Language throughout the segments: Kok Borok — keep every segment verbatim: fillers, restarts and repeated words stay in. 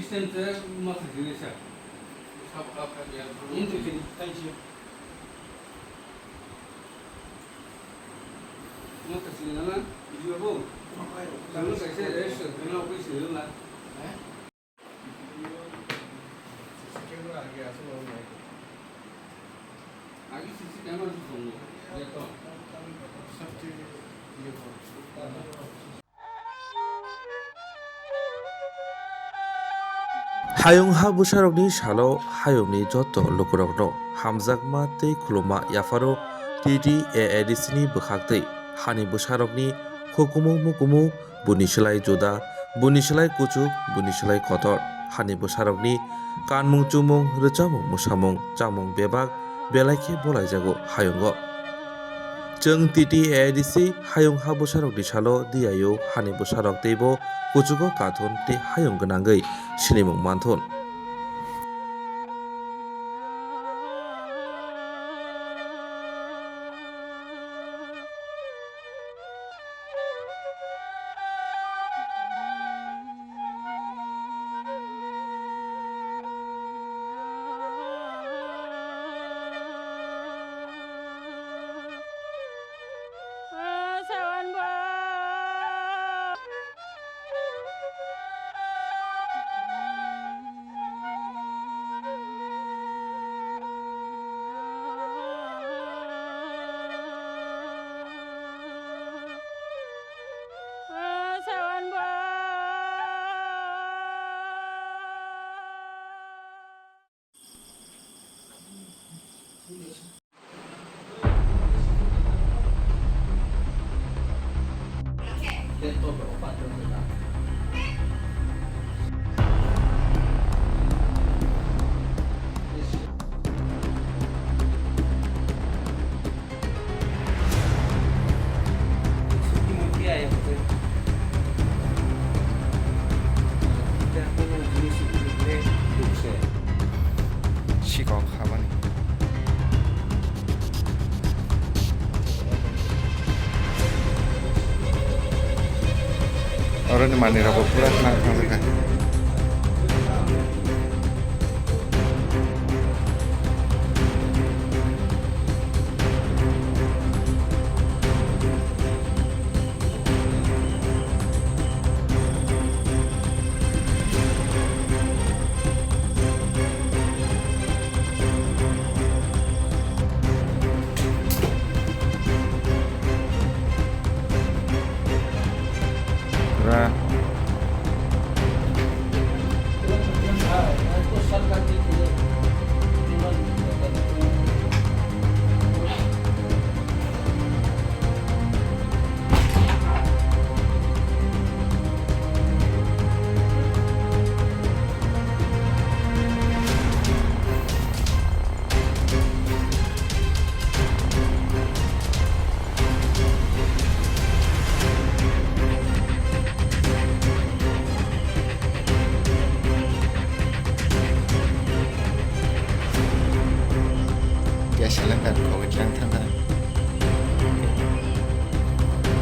System te ma khaikhe sa. Sab kha kha ya. Ini tu sini. Thank you. Ma khaikhe na na. Video bo. Kamu kaise register kana office ni la. Eh? C C camera age aswk wng nai. Agi C C camera se tongo, je to. Safety iye ko. Hayung ha bwsarokni salo hayungni joto lukurokno hamjakma tei khuluma yapharo T T A A D C ni bwkhak tei hani bwsarokni hukumu mukumu, buni slai juda, buni slai kuchuk, buni slai kotor. Hani bwsarokni kanmung chumung, rwchapmung mwsamung, chamung bebak belai khe bolaijago hayungo. Chwng T T A A D C hayung ha bwsarokni salo diyaio hani bwsarok teibo kuchugo kathun tei hayung gwnangwi sinimung manthun. Sikok habani. Oroni manwi rokbo pura khna thangjakha. Pura. Gas cylinder khogwi tlang thangkha.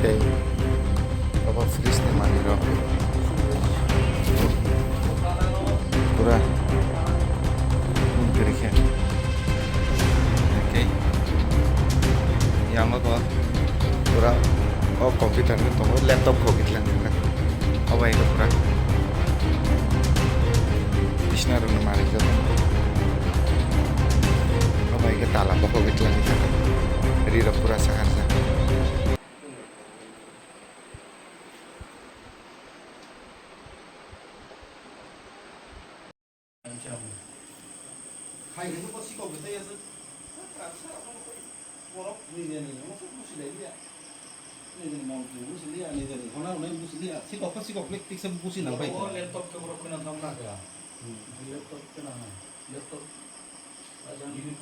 Tei obo fridge ni manwi rok pura phone kwrwi khe. Hwnkhe yango bo pura o computer ni tongo, laptop khogwi tlang thangkha. Obo hai khe pura bisna rokno manwi jak. Obo hai khe tala bo khogwi tlang thangkha. Ri rok pura sakarjak. Hai, ini kok sikok gitu ya, Sir? Borok nijeni, omo se busi lai ya. Nijeni mom tu busi liya, nijeni hona hona busi liya. Sikok khe sikok le, tiksa busi nang bai. Oh, laptop ke borok khna thang na kha. Hmm. Laptop ke na, laptop. Ajan ini.